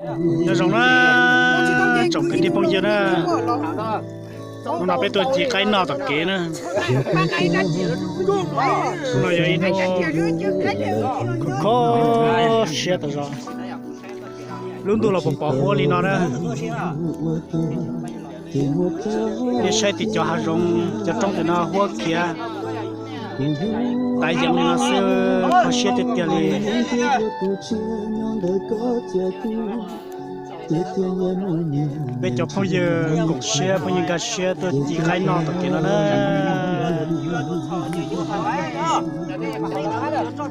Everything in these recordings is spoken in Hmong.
Nyob zoo na, tsoom kwv tij phooj ywg na, hnub no peb tuaj ci qaib noj tom kev na. Hnub no yog ib hnub kho siab tas zog, lub ntuj los pos pos huab li no na. Peb saib tim cov hav zoov cov roob tim no huab khiav, tav yeev li no xwb, kho siab tiag tiag li. Peb cov phooj ywg koom siab phooj ywg nkag siab tuaj ci qaib noj tom kev no na.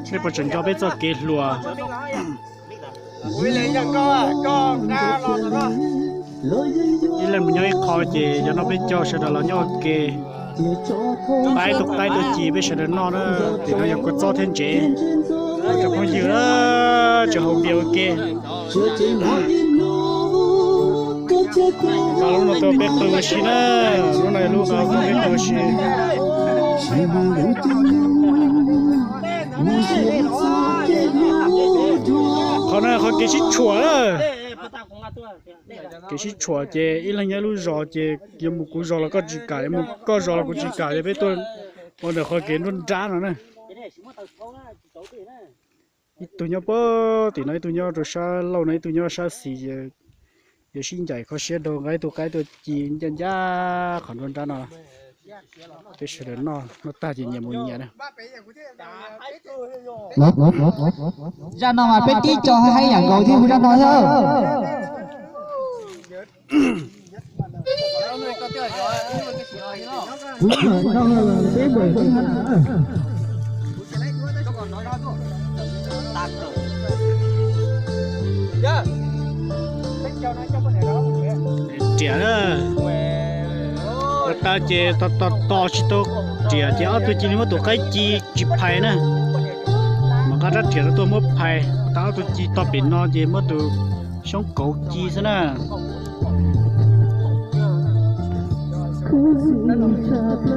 Nej puas tseem nco peb txoj kev hluas? Ib leeg mus nyob ib qho ces yog no peb caug sawv daws los nyob ua ke, qaib tus qaib tuaj ci peb sawv daws noj na. Tim no yog kua txob thiab ntsev, cov phooj ywg tseem haus npias ua ke. Lub no tuaj peb qw ua si na, lub no yog lub no peb qw ua si. Qhov no qhov kev sib tshuam na. Kev sib tshuam ces ib leeg nyob lub zos ces yog mus kuv zos los koj tsis kam, yog mus koj zos los kuv tsis kam, ces peb tuaj ua ntawm qhov kev nruab nrab no na. Ib tug nyob puag tim no, ib tug nyob rau sab laug no, ib tug nyob sab xis. Yuav sib ncaim kho siab rau nqa ib tug qaib tuaj ci ncaj ncaj qhov nruab nrab no. Peb sawv daws noj, noj tag ces nyias mus nyias na. Zaj no mas peb tib co hais yam nkaus thiab hu zaj no xwb. Riam na, ua tau ces tos tos tos tsis tau riam ces ob tug ci li muab tus qaib ci tsis phais na. Mam nqa rab riam rau tuaj muab phais, ua tau ob tug ci tog pem no ces muab tus xyoob kauv ci xwb na. Ua tau ntxeev na.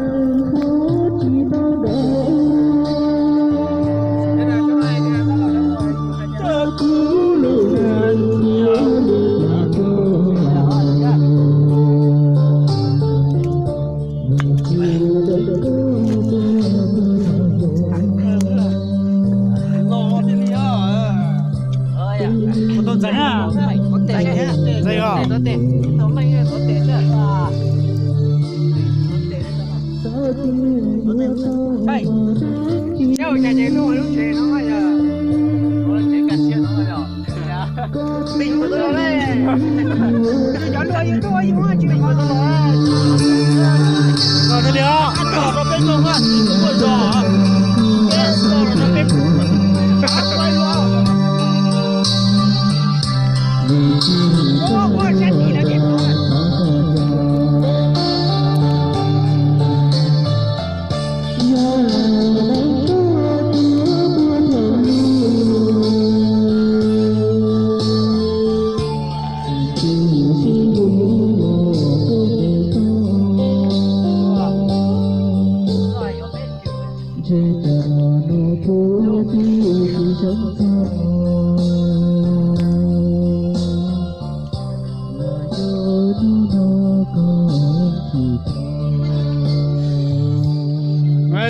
Ntxeev os.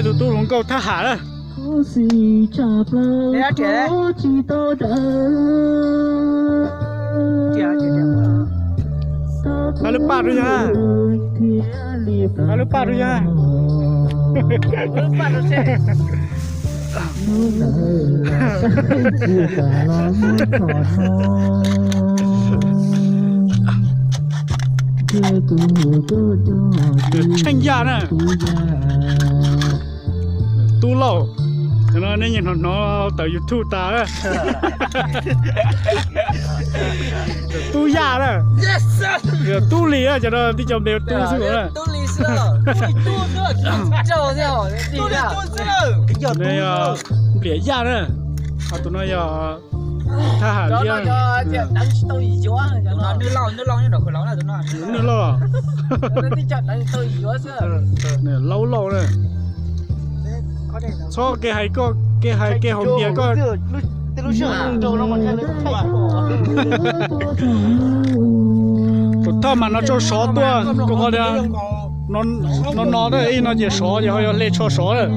Tus tub hluas nkauj thab ham na. Hab lub paj rau yog, hab lub paj rau yog. Tsheej Yaj na. Tub Lauj, cov no nej yeej hnov hnov tawm YouTube tas. Tub Yaj na. Tub Lis, cov no tib co npe tub xwb na. Npliam Yaj na. Ho tus no yog thab ham liab. Nws lauj, nws lauj lauj na. Txhob kev hais, kev hais kev haus npias koj. Tus thawj mas no tsau sov tuaj rau qhov tias no no ib no ces sov ces ho yog hle tsho sov lawm.